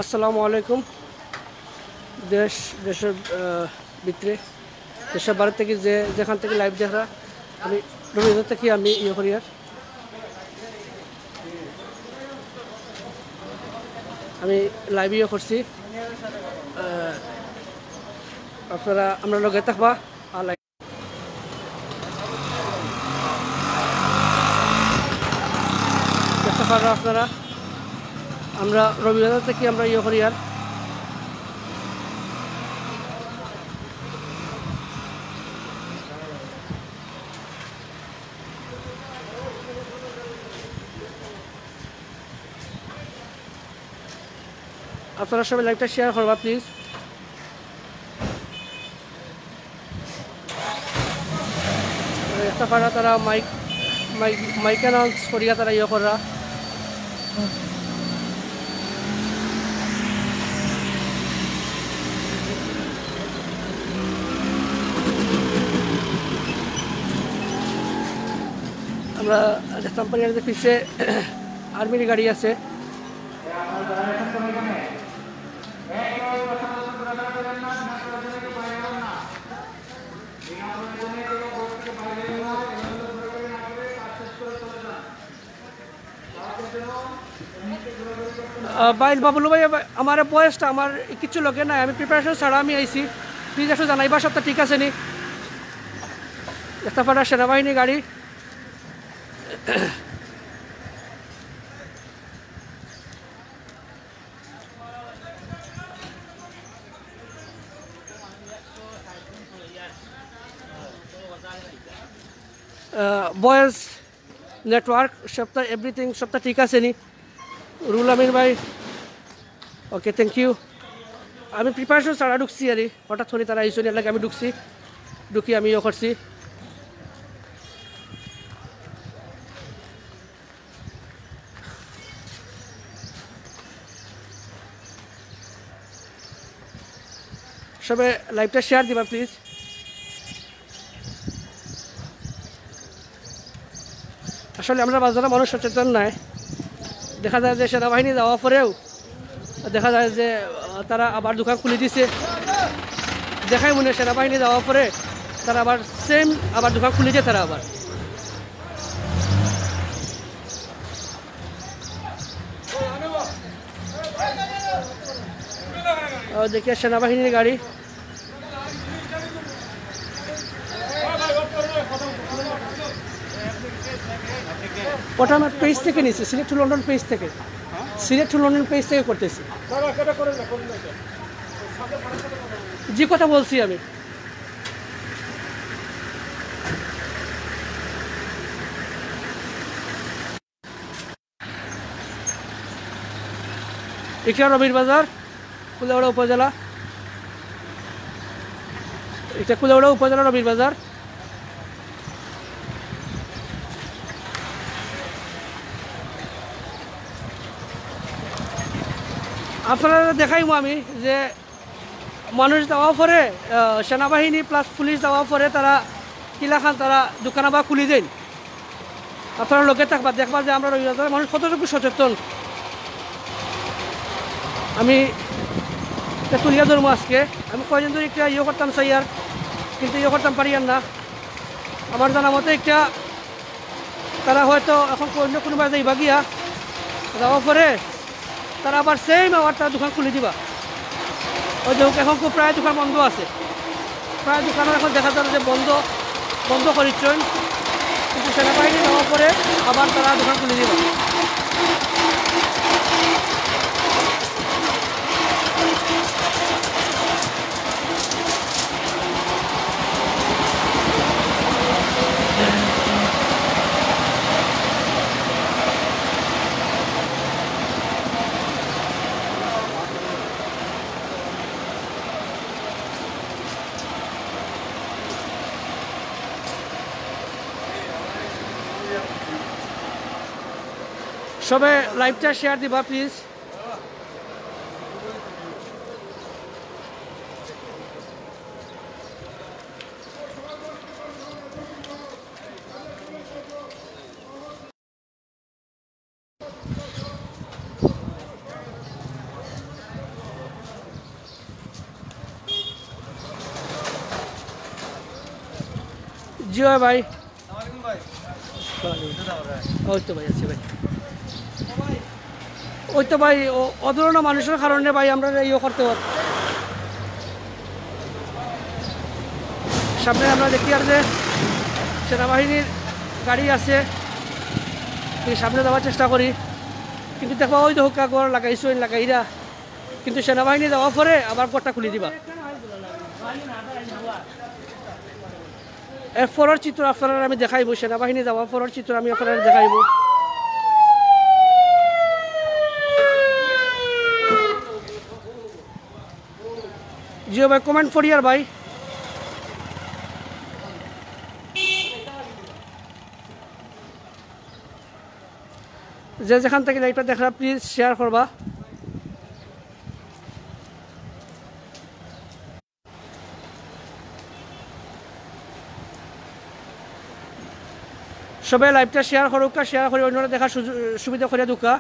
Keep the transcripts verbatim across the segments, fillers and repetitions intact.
আসসালামু আলাইকুম। দেশ, দেশের, আহ, ভিতরে, দেশের বাইরে থেকে যে, যেখান থেকে live দেখরা, আমি রবীন্দ্র থেকে আমি ইয়ে করি আর আমি live ইয়ে করছি। আহ, আপনারা আমরা লগে থাকবা আর like দেখতে পাররা আপনারা। আমরা রবিবাজার থেকে আমরা ইয়ে করি আর আপনারা সবাই liveটা share করবা please। একটা পারা তারা mic, mic, mic announce করিয়া তারা ইয়ে কররা। আমরা দেখতাম পারি আর যে পিছে আর্মির গাড়ি আছে। আহ, বাইল বাবুল ভাই, আমার বয়সটা আমার কিছু লগে নাই, আমি preparation ছাড়া আমি আইছি। Please একটু জানাইবা সবটা ঠিক আছে নি। একটা পারা সেনাবাহিনী গাড়ি। আহ, voice, network সবটা, everything সবটা ঠিক আছে নি? রুল আমিন ভাই, okay, thank you। আমি preparation ছাড়া ঢুকছি আরে, হঠাৎ করে তারা আইসনি, লাগে আমি ঢুকছি, ঢুকি আমি ইয়ে করছি। সবে liveটা share দিবা please। আসলে আমরা বাজারে মানুষ সচেতন নাই। দেখা যায় যে সেনাবাহিনী যাওয়া পরেও দেখা যায় যে, আহ, তারা আবার দোকান খুলি দিছে। দেখাই মনে হয় সেনাবাহিনী যাওয়ার পরে তারা আবার সেম আবার দোকান খুলি দেয় তারা আবার। ও, দেখিয়া সেনাবাহিনীর গাড়ি। ওটা আমার পেজ থেকে নিছি, সিলেট টু লন্ডন পেজ থেকে। সিলেট টু লন্ডন পেজ থেকে করতেছি। জি, কথা বলছি আমি। এটা রবির বাজার, কুলাউড়া উপজেলা। এটা কুলাউড়া উপজেলা রবির বাজার। আপনারা দেখাইমু আমি যে মানুষ যাওয়া পরে, আহ, সেনাবাহিনী plus পুলিশ যাওয়া পরে তারা কিলাখান তারা দোকান আবার খুলি দেন। আপনারা লগে থাকবা, দেখবা যে আমরা রবিবাজার মানুষ কতটুকু সচেতন। আমি এটা তুলিয়া ধরবো আজকে। আমি কয়দিন ধরে একটা ইয়ে করতাম চাই আর, কিন্তু ইয়ে করতাম পারি আর না। আমার জানা মতে একটা তারা হয়তো এখন অন্য কোনো বাজারে যাইবা গিয়া, যাওয়ার পরে তারা আবার সেম আবার তারা দোকান খুলি দিবা। ওই যে এখন খুব প্রায় দোকান বন্ধ আছে, প্রায় দোকান এখন দেখা যাবে যে বন্ধ, বন্ধ করিচ্ছেন, কিন্তু সেনাবাহিনী যাওয়ার পরে আবার তারা দোকান খুলি দিবা। সবে liveটা share দিবা please। কি হয় ভাই? ওই তো ভাই, আছি ভাই। ওই তো ভাই, অ ধরনের মানুষের কারণে ভাই আমরা ইয়ে করতে পারি। সামনে আমরা দেখি আর যে সেনাবাহিনীর গাড়ি আছে, এই সামনে যাওয়ার চেষ্টা করি। কিন্তু দেখবা, ওই দেখো, কা ঘর লাগাইছইন, লাগাইরা, কিন্তু সেনাবাহিনী যাওয়ার পরে আবার ঘরটা খুলি দিবা। এর পরের চিত্র আপনারারে আমি দেখাইমু, সেনাবাহিনী যাওয়ার পরের চিত্র আমি আপনারারে দেখাইমু। জিও ভাই, কমেন্ট পড়িয়ার ভাই। যে যেখান থাকি লাইভটা দেখরা, প্লিজ শেয়ার করবা। সবে লাইভটা শেয়ার করুক্কা, শেয়ার করি অন্যরা দেখার সুযোগ, সুবিধা করিয়া দুক্কা।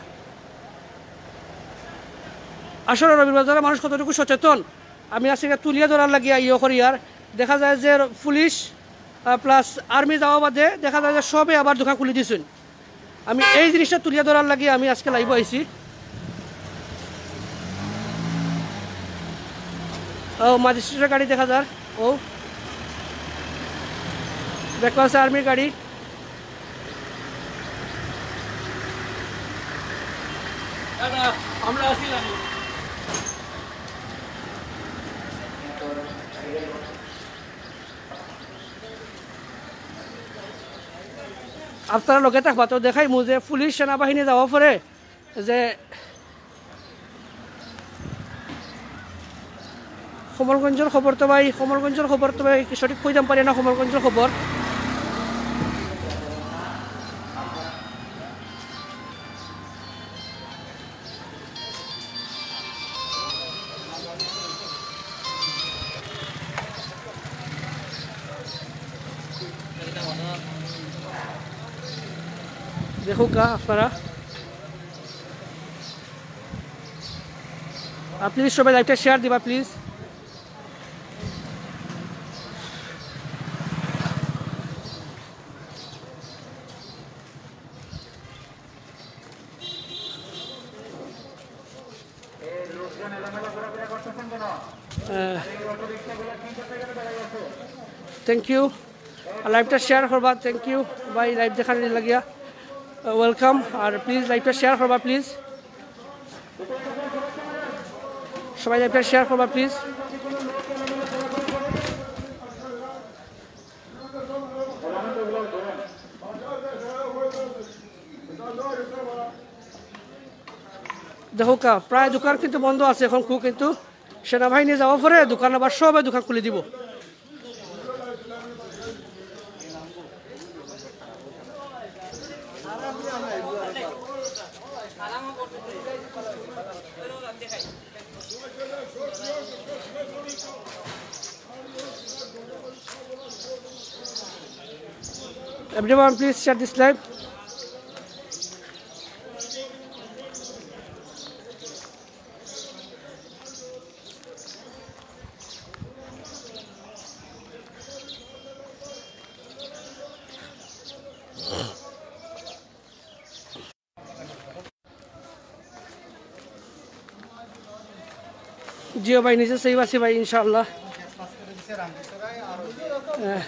আসলে রবির বাজারর মানুষ কতটুকু সচেতন, আমি আজকে তুলিয়া ধরার লাগিয়া ইয়ে করি। আর দেখা যায় যে পুলিশ, আহ, প্লাস আর্মি যাওয়া বাদে দেখা যায় যে সবে আবার দোকান খুলি দিছইন। আমি এই জিনিসটা তুলিয়া ধরার লাগি আমি আজকে লাইভো আইছি। ও, ম্যাজিস্ট্রেটের গাড়ি দেখা যার, ও দেখো আছে আর্মির গাড়ি। দাদা, আমরা আছি না। আপনারা লগে থাকবা, তো দেখাইমু যে পুলিশ সেনাবাহিনী যাওয়ার পরে যে কমলগঞ্জর খবর তো ভাই, কমলগঞ্জর খবর তো ভাই সঠিক কইতাম পারি না, কমলগঞ্জর খবর। দেখুক্কা আপনারা। আর প্লিজ সবাই লাইভটা শেয়ার দিবা প্লিজ। Thank you. আর লাইভটা শেয়ার করবা। থ্যাংক ইউ ভাই, লাইভ দেখার লাগিয়া। ওয়েলকাম। আর প্লিজ লাইভটা শেয়ার করবা প্লিজ। সবাই লাইভটা শেয়ার করবা প্লিজ। দেখুক্কা, প্রায় দোকান কিন্তু বন্ধ আছে এখন খুব, কিন্তু সেনাবাহিনী যাওয়ার পরে দোকান আবার সবে দোকান খুলি দিব। Everyone, please share this live. Jio ভাই, নিজে সেভ আছি ভাই, ইনশাআল্লাহ। আহ,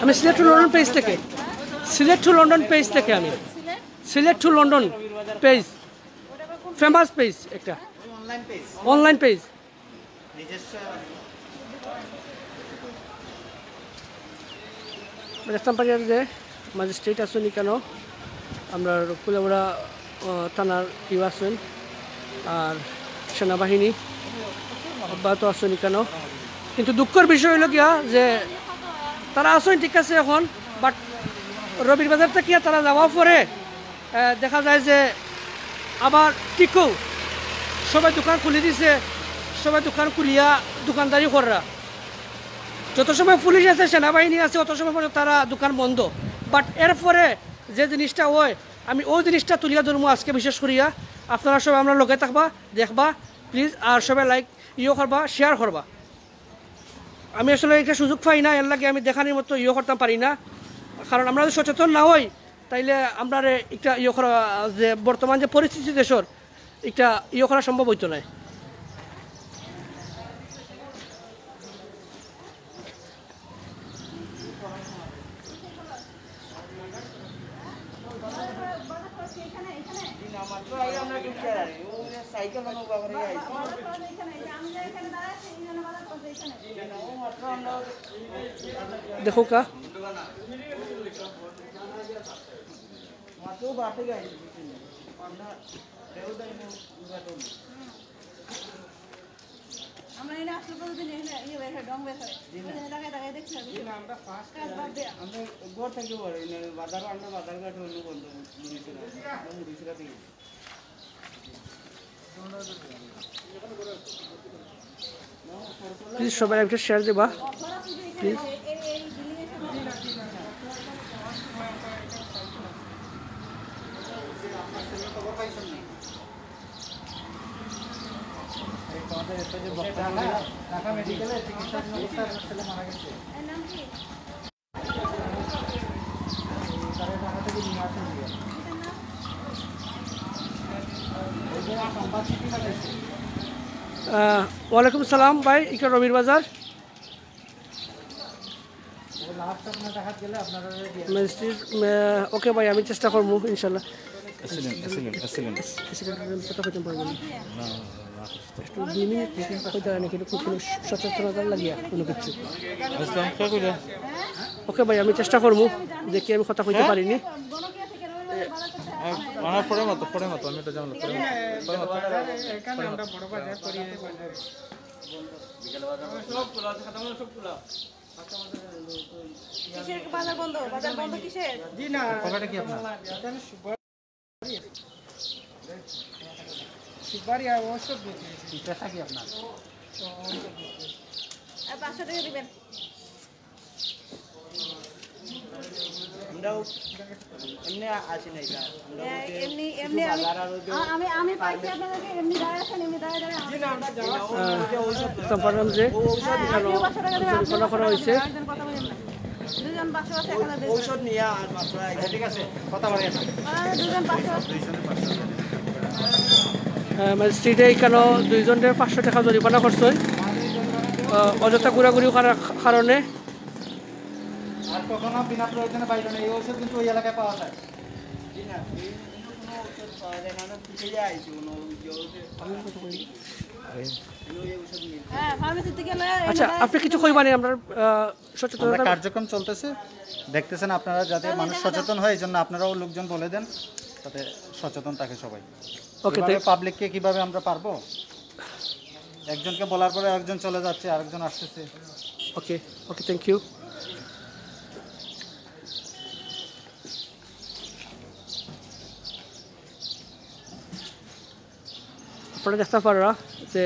আমি সিলেট টু লন্ডন পেজ থেকে, সিলেট টু লন্ডন পেজ থেকে আমি, Sylhet to London page, famous page একটা, অনলাইন পেজ। দেখতাম পারি আর যে ম্যাজিস্ট্রেট আছইন ইকানো, আমরার কুলাউড়া, আহ, থানার ইউ আছইন, আর সেনাবাহিনী অব্যাহত আছইন ইকানো। কিন্তু দুঃখর বিষয় অইলো গিয়া যে তারা আছইন ঠিক আছে এখন, বাট রবির বাজার থাকিয়া তারা যাওয়ার পরে আহ, দেখা যায় যে আবার টিকু সবাই দোকান খুলি দিছে, সবাই দোকান খুলিয়া দোকানদারি কররা। যত সময় পুলিশ আছে, সেনাবাহিনী আছে, অত সময় পর্যন্ত তারা দোকান বন্ধ। বাট এরপরে যে জিনিসটা হয়, আমি ওই জিনিসটা তুলিয়া ধরমু আজকে বিশেষ করিয়া। আপনারা সবাই আমরার লগে থাকবা, দেখবা প্লিজ, আর সবাই লাইক ইয়ে করবা, শেয়ার করবা। আমি আসলে একটা সুযোগ পাই না, এর লাগি আমি দেখানির মতো ইয়ে করতাম পারি না। কারণ আমরা যদি সচেতন না হই, তাইলে আমরা একটা ইয়ে করা, যে বর্তমান যে পরিস্থিতি দেশর, একটা ইয়ে করা সম্ভব হইতো না। দেখো কা। আমরা এনে আসলে প্রতিদিন এখানে ইয়ে বের হয়, ডং বের হয়। ওই জন্য তাকায় তাকায় দেখতে হবে। আমরা ফার্স্ট কাজ বাদ দেয়া। আমরা ঘর থেকে বার হই না, বাজারও আমরা বাজার ঘাট অন্য বন্ধ, মুড়ি ছিঁড়া, মুড়ি ছিঁড়া থেকে। প্লিজ সবাই একটা শেয়ার দিবা, প্লিজ। এই তোমাদের এতে যে বক্তব্য দিল, ঢাকা মেডিকেলে চিকিৎসাধীন অবস্থায় আপনার ছেলে মারা গেছে। আহ, ওয়ালাইকুম সালাম ভাই, ইটা রবির বাজার। ম্যাজিস্ট্রেট, আহ, ওকে ভাই, আমি চেষ্টা করবো ইনশাল্লাহ। এসিলেন, এসিলেন, এসিলেন। এসিলেন, কথা কইতাম পারবো না। না, না, না। একটু দুই মিনিট কইতে হয় না, কিন্তু খুব সচেতনতা লাগিয়া কোনো কিছু। আসলাম, কে কইলা? ওকে ভাই, আমি চেষ্টা করবো, দেখি আমি কথা কইতে পারিনি। আহ, আমার পরে মতো, পরে মতো, আমি এটা জানলাম, পরে মতো, পরে মতো। এখানে আমরা বড় বাজার করি, এই বাজার। কিসের বাজার বন্ধ? বাজার বন্ধ কিসের? জি না। পকেটে কি আপনার? এখানে সুপারি। সুপারি আর ঔষধ বেচি। কি পেশা কি আপনার? ও, ঔষধ বেচি। আর পাঁচশো টাকা দিবেন। আমরাও এমনি আসি না এটা। আমরা হ্যাঁ, ওই যে এমনি, কিছু এমনি আমি, বাজার আর ওই যে আ-, আমি, আমি পাইছি আপনাদেরকে এমনি দাঁড়ায় আছেন, এমনি দাঁড়ায় দাঁড়ায় জি না, আমরা যাওয়ার সময় আহ, যে ঔষধ বুঝতাম পারলাম যে হ্যাঁ, আপনিও পাঁচশো টাকা দেবেন, আপনিও জরিমানা পাঁচশো করা টাকা হয়েছে। দেবেন, একজন কথা বলেন না। দুজন পাঁচশো আছে, এক হাজার দেবেন। ঔষধ নিয়ে আর মাত্র এক আচ্ছা, ঠিক আছে, কথা বাড়াই না। আহ, দুজন পাঁচশো আছে। আহ, ম্যাজিস্ট্রেটে এখানে দুইজনরে পাঁচশো টাকা জরিমানা করছইন, আহ, অযথা ঘোরাঘুরি করার কারণে। আর কখনো বিনা প্রয়োজনে বাইরে নেই, এই ঔষধ কিন্তু ওই এলাকায় পাওয়া যায়। জি না, এই, এই কোনো ঔষধ পাওয়া যায় না, আমরা খুঁজে যাই, কোনো ওই যে ঔষধ। হ্যাঁ, ফার্মেসিতে গেলে আচ্ছা, আপনি কিছু কইবানি আমরা, আহ, সচেতনতা আমরা কার্যক্রম চলতেছে, দেখতেছেন আপনারা, যাতে মানুষ সচেতন হয়, এই জন্য আপনারাও লোকজন বলে দেন, যাতে সচেতন থাকে সবাই। ওকে, এভাবে thank- পাবলিককে কিভাবে আমরা পারবো? একজনকে বলার পরে একজন চলে যাচ্ছে, আরেকজন আসতেছে। ওকে, ওকে, thank you। আপনারা দেখতে পাররা যে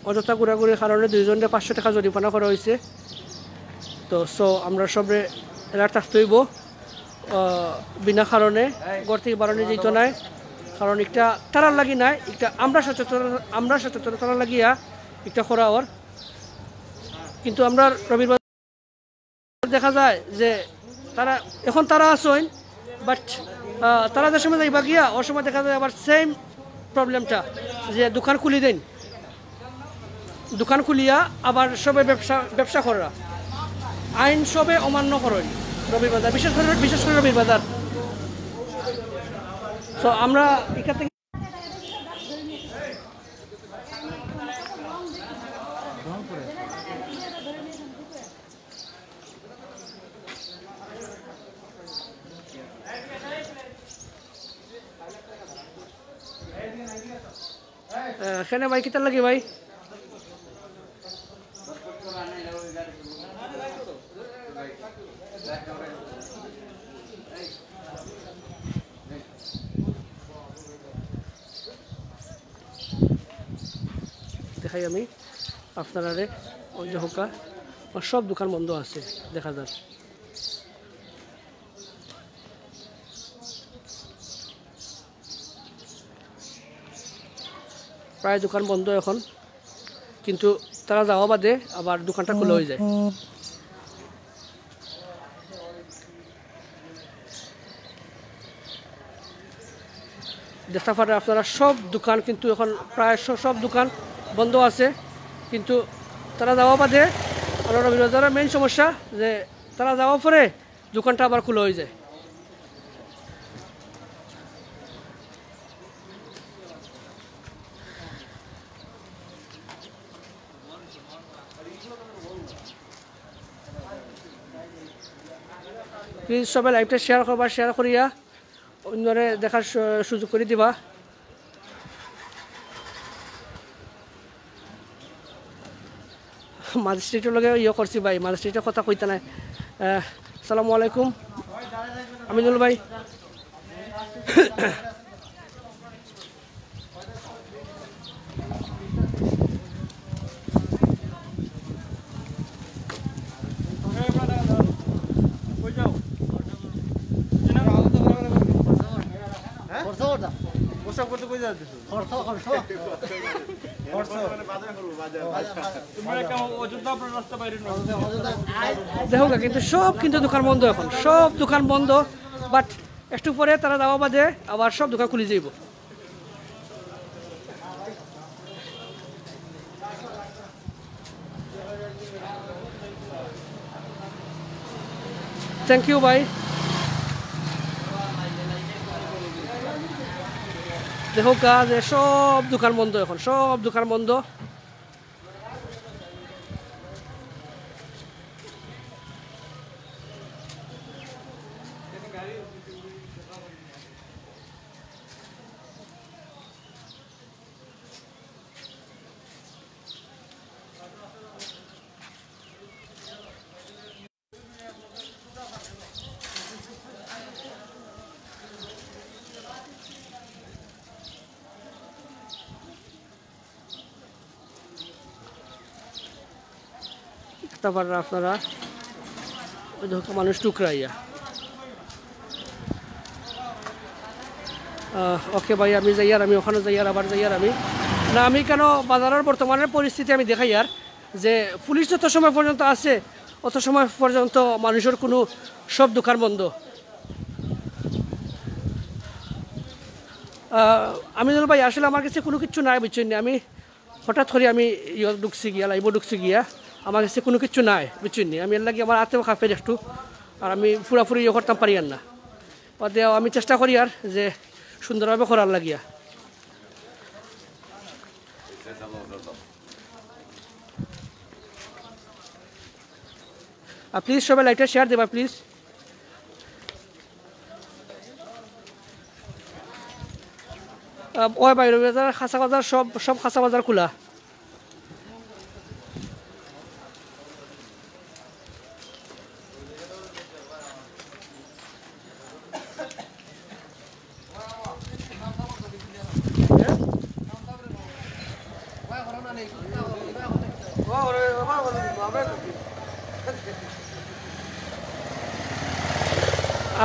অযথা ঘোরাঘুরির কারণে দুইজনরে পাঁচশো টাকা জরিমানা করা হয়েছে। তো সো আমরা সবরে অ্যালার্ট থাকতে হইব, আহ, বিনা কারণে ঘর থেকে বারোনি যেত নাই, কারণ একটা তারার লাগি নাই, একটা আমরা সচেতন, আমরা সচেতনতার লাগিয়া একটা করা ওর। কিন্তু আমরা রবিবার দেখা যায় যে তারা এখন তারা আছইন, বাট তারা যে সময় যাইবা গিয়া, ওর সময় দেখা যায় আবার সেম প্রবলেমটা, যে দোকান খুলি দেন, দোকান খুলিয়া আবার সবে ব্যবসা, ব্যবসা করা, আইন সবে অমান্য করেন রবির বাজার, বিশেষ করে, বিশেষ করে রবির বাজার। তো আমরা এখান থেকে আহ, কেনে ভাই, কিতার লাগি ভাই? দেখাই আমি আপনারারে। ওই যে হোকা, আর সব দোকান বন্ধ আছে, দেখা যার। প্রায় দোকান বন্ধ এখন, কিন্তু তারা যাওয়া বাদে আবার দোকানটা খোলা হয়ে যায়। দেখতে পারেন আপনারা, সব দোকান কিন্তু এখন প্রায় স-, সব দোকান বন্ধ আছে, কিন্তু তারা যাওয়া বাদে, আমরা রবিবাজারের মেইন সমস্যা যে তারা যাওয়া পরে দোকানটা আবার খোলা হয়ে যায়। প্লিজ সবাই লাইভটা শেয়ার করবা, শেয়ার করিয়া অন্যরে দেখার সু-, সুযোগ করে দিবা। ম্যাজিস্ট্রেটর লগে ইয়ে করছি ভাই, ম্যাজিস্ট্রেটর কথা কইতা নাই। আহ, আসসালামু আলাইকুম আমিনুল ভাই। দেখো গা, কিন্তু সব কিন্তু দোকান বন্ধ এখন, সব দোকান বন্ধ। বাট একটু পরে তারা যাওয়া বাদে আবার সব দোকান খুলে যাইব। থ্যাংক ইউ ভাই। দেখো গা যে সব দোকান বন্ধ এখন, সব দোকান বন্ধ। দেখতে পারেন আপনারা, ওই দেখো মানুষ টুকরাইয়া। আহ, ওকে ভাই, আমি যাই আর আমি ওখানে যাই আর আবার যাই আর আমি, না, আমি কেন বাজারের বর্তমানের পরিস্থিতি আমি দেখাই আর যে পুলিশ যত সময় পর্যন্ত আছে, অত সময় পর্যন্ত মানুষের কোনো সব দোকান বন্ধ। আহ, আমিনুল ভাই, আসলে আমার কাছে কোনো কিছু নাই, বুঝছেন নি? আমি হঠাৎ করে আমি ইয়ে ঢুকছি গিয়া, লাইভও ঢুকছি গিয়া, আমার কাছে কোনো কিছু নাই, বুঝছেন নি? আমি এর লাগি আমার হাতেও কাঁপের একটু, আর আমি পুরাপুরি ইয়ে করতাম পারি আর না। বাদে আমি চেষ্টা করি আর যে সুন্দরভাবে করার লাগিয়া। আর প্লিজ সবাই লাইভটা শেয়ার দিবা প্লিজ। আহ, ওই ভাই, রবিবাজার, খাসা বাজার, সব, সব খাসা বাজার খোলা।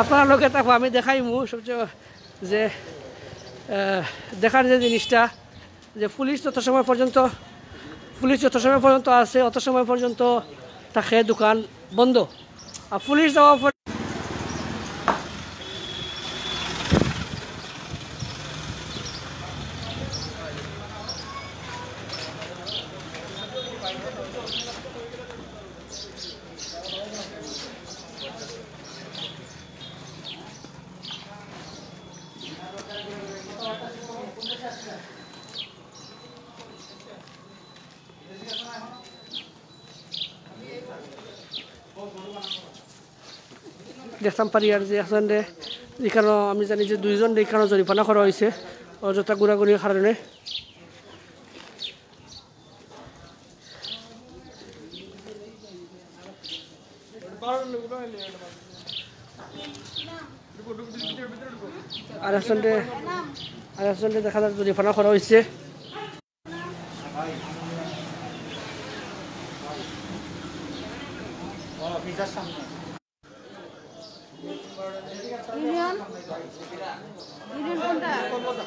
আপনার লগে থাকবো, আমি দেখাইমু সবচেয়ে যে, আহ, দেখার যে জিনিসটা, যে পুলিশ যত সময় পর্যন্ত, পুলিশ যত সময় পর্যন্ত আছে, অত সময় পর্যন্ত থাকে দোকান বন্ধ। আর পুলিশ যাওয়ার পর দেখতাম পারি আর যে একজনরে এখানো আমি জানি যে দুইজনরে এখানো জরিমানা করা হইছে অযথা ঘুরাঘুরির কারণে। আর একজনরে, আর একজনরে দেখা যার জরিমানা করা হইছে। ইউনিয়ন, ইউনিয়ন কোনটা?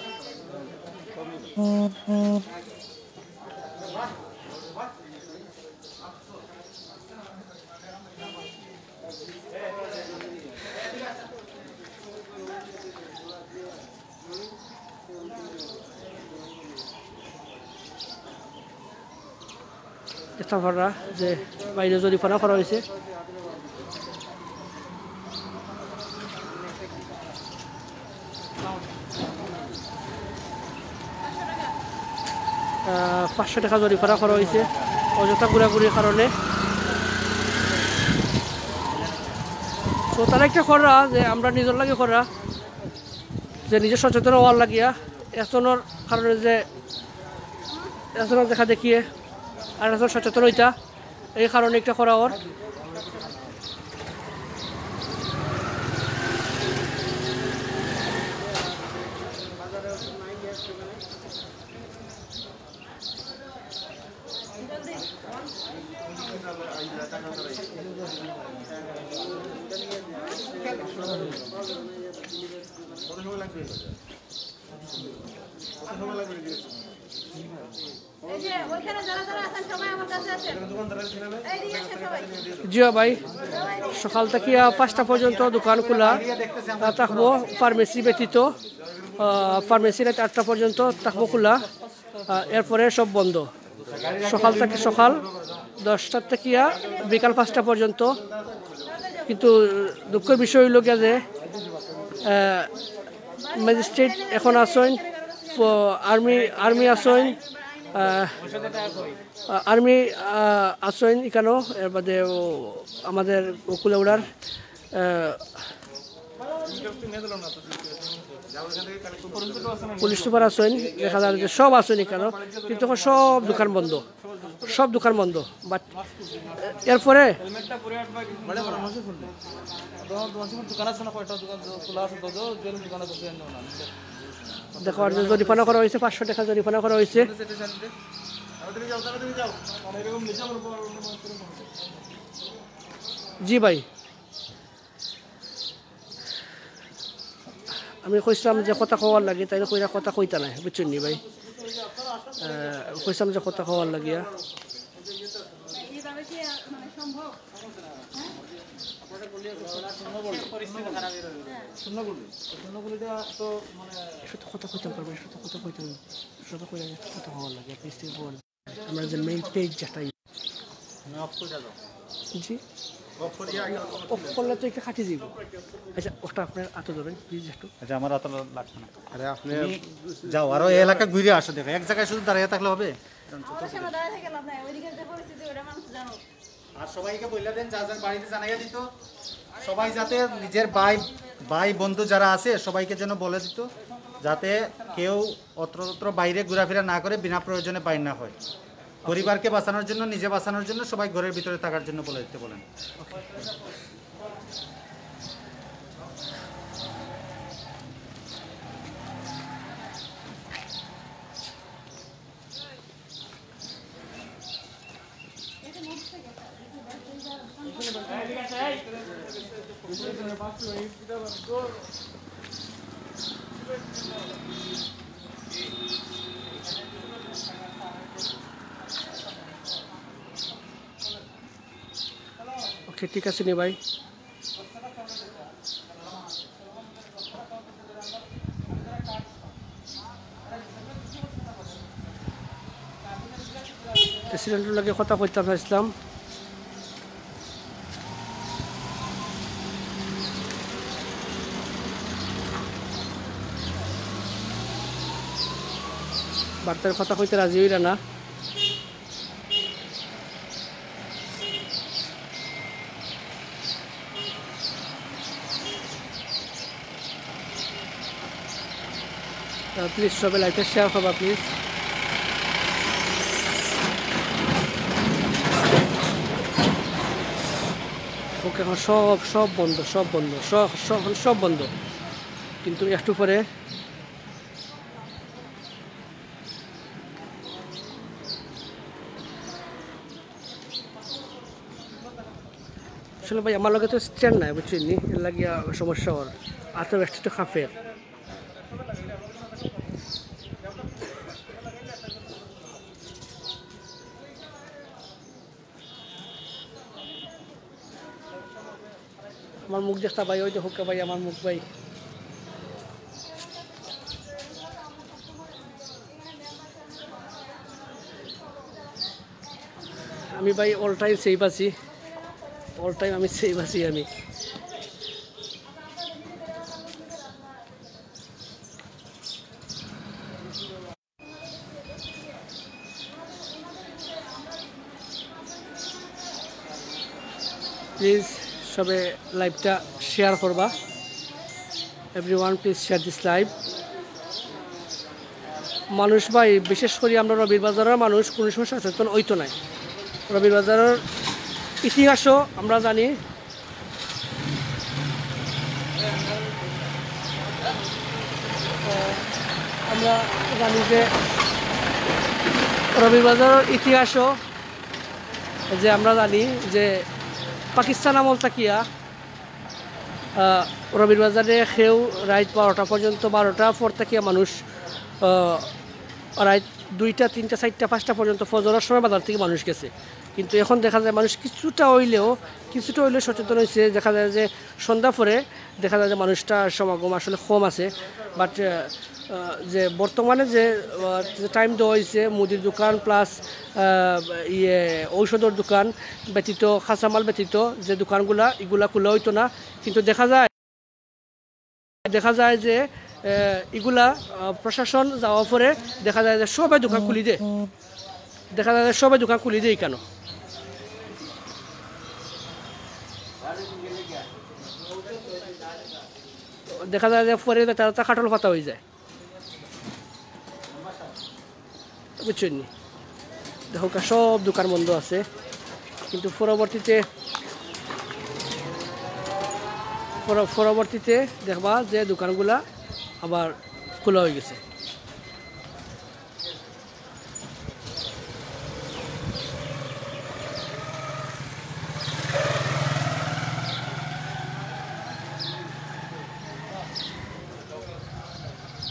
এটা করা যে বাইরে জরিমানা করা হয়েছে। আহ, পাঁচশো টাকা জরিমানা করা হয়েছে অযথা ঘোরাঘুরির কারণে। তো তারা একটা করা যে আমরা নিজের লাগে করা, যে নিজে সচেতন হওয়ার লাগিয়া, একজনের কারণে যে একজনের দেখা দেখিয়ে আর একজন সচেতন হইতা, এই কারণে একটা করা ওর। এই যে, ওইখানে যারা যারা আছেন, সবাই আমার কাছে আছেন। এই দিকে আসেন সবাই। জিও ভাই, সকাল থেকে পাঁচটা পর্যন্ত দোকান খোলা, আহ, থাকবো ফার্মেসি ব্যতীত। আহ, ফার্মেসি রাত আটটা পর্যন্ত থাকবো খোলা, আহ, এরপরে সব বন্ধ। সকাল থেকে সকাল দশটা থেকে বিকাল পাঁচটা পর্যন্ত। কিন্তু দুঃখের বিষয় হইল গিয়া যে, আহ, ম্যাজিস্ট্রেট এখন আছইন, প-, আর্মি, আর্মি আছইন, আহ, আর্মি, আহ, আছইন এখানেও। এর বাদে ও আমাদের কুলাউড়ার, আহ, পুলিশ সুপার আছইন, দেখা যায় যে সব আছইন এখানেও, কিন্তু এখন সব দোকান বন্ধ। সব দোকান বন্ধ। বাট এরপরে দেখো, আর যে জরিমানা করা হয়েছে, পাঁচশো টাকা জরিমানা করা হয়েছে। জি ভাই, আমি কইছিলাম যে কথা কওয়ার লাগি, তাইন কইরা কথা কইতা নায়, বুঝছইন নি ভাই? আহ, কইছিলাম যে কথা কওয়ার লাগিয়া। এইভাবে কি, মানে, সম্ভব? হ্যাঁ? শুধু কথা কইতাম পারবো, শুধু কথা কইতাম, শুধু কইরা কথা কওয়ার লাগি, আপনি স্ত্রী বল। আমরা যে মেইন পেজ যেটা, জি, অফ করলে তো এটা কাটি দিব। আচ্ছা, ওটা আপনার হাতে ধরেন প্লিজ একটু। আচ্ছা, আমার হাতে লাগবে না। আরে আপনি তুমি যাও, আরো এই এলাকা ঘুরে আসো। দেখো, এক জায়গায় শুধু দাঁড়িয়ে থাকলে হবে? আমার সামনে দাঁড়ায় থেকে লাভ নাই, ওইদিকে যে পরিস্থিতি, ওটা মানুষ জানো। আর সবাইকে বলে দেন, যা যার বাড়িতে জানাইয়া দিত, সবাই যাতে নিজের ভাই, ভাই বন্ধু যারা আছে সবাইকে যেন বলে দিত, যাতে কেউ অত্রতত্র বাইরে ঘোরাফেরা না করে, বিনা প্রয়োজনে বাইর না হয়। পরিবারকে বাঁচানোর জন্য, নিজে বাঁচানোর জন্য সবাই ঘরের ভিতরে থাকার জন্য বলে দিতে বলেন। ওকে, ঠিক আছে নি ভাই। প্রেসিডেন্টর লগে কথা কইতাম চাইছিলাম। বার্তার কথা কইতে রাজি হইরা না। প্লিজ সবাই লাইভটা শেয়ার করবা প্লিজ। ওকে, এখন সব, সব বন্ধ, সব বন্ধ, সব, সব, সব বন্ধ। কিন্তু একটু পরে আসলে ভাই, আমার লগে তো স্ট্যান্ড নাই, বুঝছইন নি? এর লাগিয়া সমস্যা অর। আতো বেশ একটু খাফের। আমার মুখ দেখতা ভাই, ওই দেখউক্কা ভাই, আমার মুখ ভাই। আমি ভাই অল টাইম সেফ আছি, অল টাইম আমি সেফ আছি আমি। প্লিজ সবে লাইভটা শেয়ার করবা। Everyone, please share this live. মানুষ ভাই, বিশেষ করি আমরা রবির বাজারর মানুষ কোনো সময় সচেতন অইতো নায়। রবির বাজারর ইতিহাসও আমরা জানি, আমরা জানি যে রবির বাজারর ইতিহাসও যে আমরা জানি যে পাকিস্তান আমল থাকিয়া, আহ, রবির বাজারে কেউ রাইত বারোটা পর্যন্ত, বারোটার পর থাকিয়া মানুষ, আহ, রাইত দুইটা, তিনটা, চাইরটা, পাঁচটা পর্যন্ত ফজরর সময় বাজার থাকি মানুষ গেছে। কিন্তু এখন দেখা যায় মানুষ কিছুটা অইলেও, কিছুটা অইলেও সচেতন অইছে। দেখা যায় যে সন্ধ্যা পরে দেখা যায় যে মানুষটার সমাগম আসলে কম আছে। বাট, আহ, আহ, যে বর্তমানে যে, আহ, যে টাইম দেওয়া অইছে, মুদির দোকান প্লাস, আহ, ইয়ে, ঔষধর দোকান ব্যতীত, কাঁচামাল ব্যতীত যে দোকানগুলা, ইগুলা খোলা অইতো না। কিন্তু দেখা যায়, দেখা যায় যে, আহ, ইগুলা, আহ, প্রশাসন যাওয়ার পরে দেখা যায় যে সবে দোকান খুলি দেয়, দেখা যায় যে সবে দোকান খুলি দেয় কেন। দেখা যায় যে পরে তারা তো কাঠল পাতা অইযায়, বুঝছইন নি? দেখউক্কা, সব দোকান বন্ধ আছে, কিন্তু পরবর্তীতে পর-, পরবর্তীতে দেখবা যে দোকানগুলা আবার খোলা অইগেছে।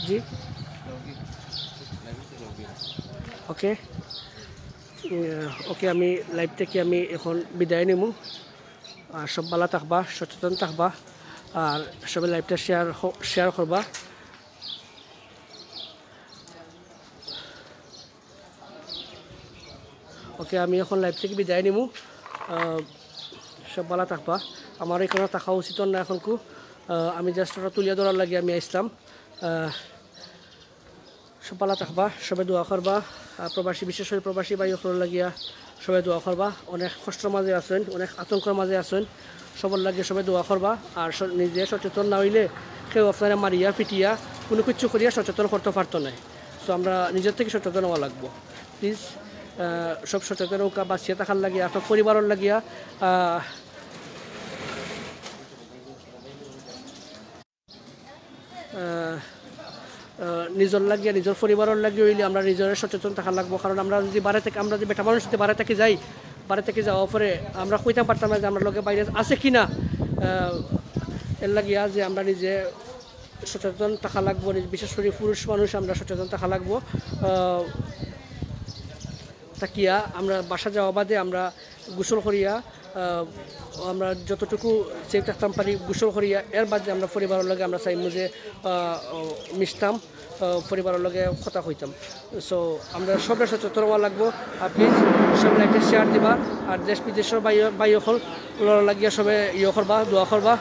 জি, ওকে। আহ, ওকে, আমি লাইভ থাকি আমি এখন বিদায় নিমু। আর সব ভালা থাকবা, সচেতন থাকবা, আর সবে লাইভটা শেয়ার হ-, শেয়ার করবা। ওকে, আমি এখন লাইভ থাকি বিদায় নিমু। আহ, সব ভালা থাকবা। আমার এখানো থাকা উচিত না এখনকু। আহ, আমি জাস্ট ওটা তুলিয়া ধরার লাগি আমি আইসলাম। আহ, সব ভালা থাকবা, সবে দোয়া করবা। আহ, প্রবাসী, বিশেষ করি প্রবাসী ভাই অকলর লাগিয়া সবে দোয়া করবা। অনেক কষ্টর মাঝে আছইন, অনেক আতঙ্কর মাঝে আছইন, সবর লাগিয়া সবে দোয়া করবা। আর স-, নিজে সচেতন না অইলে কেউ আপনারে মারিয়া পিটিয়া কোনো কিছু করিয়া সচেতন করতে পারতো নায়। সো আমরা নিজের থাকি সচেতন অওয়া লাগবো। প্লিজ, আহ, সব সচেতন অউক্কা, বাঁচিয়া থাকার লাগিয়া, আপনার পরিবারর লাগিয়া, আহ, আহ, আহ, নিজর লাগিয়া, নিজর পরিবারর লাগিয়া অইলে আমরা নিজরে সচেতন থাকা লাগবো। কারণ আমরা যদি বারে থাকি, আমরা যদি বেটা মানুষ যদি বারে থাকি যাই, বারে থাকি যাওয়ার পরে আমরা কইতাম পারতাম না যে আমরার লগে ভাইরাস আছে কি না। আহ, এর লাগিয়া যে আমরা নিজে সচেতন থাকা লাগবো, নিজ-, বিশেষ করি পুরুষ মানুষ আমরা সচেতন থাকা লাগবো। আহ, থাকিয়া আমরা বাসা যাওয়া বাদে আমরা গোসল করিয়া, আহ, আমরা যতটুকু সেফ থাকতাম পারি গোসল করিয়া, এর বাদে আমরা পরিবারর লগে আমরা চাইমু যে, আহ, মিশতাম, আহ, পরিবারর লগে কথা কইতাম। সো আমরা সবে সচেতন অওয়া লাগবো। আর প্লিজ সবে একটা শেয়ার দিবা, আর দেশ বিদেশর ভাই, ভাই অকল লাগিয়া সবে ইয়ে করবা, দোয়া করবা।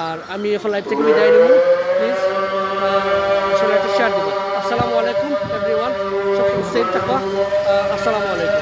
আর আমি এখন লাইভ থাকি বিদায় নিমু। প্লিজ, আহ, সবে একটা শেয়ার দিবা। আসসালামু আলাইকুম এভরিওয়ান, সব সেফ থাকবা। আহ, আসসালামু আলাইকুম।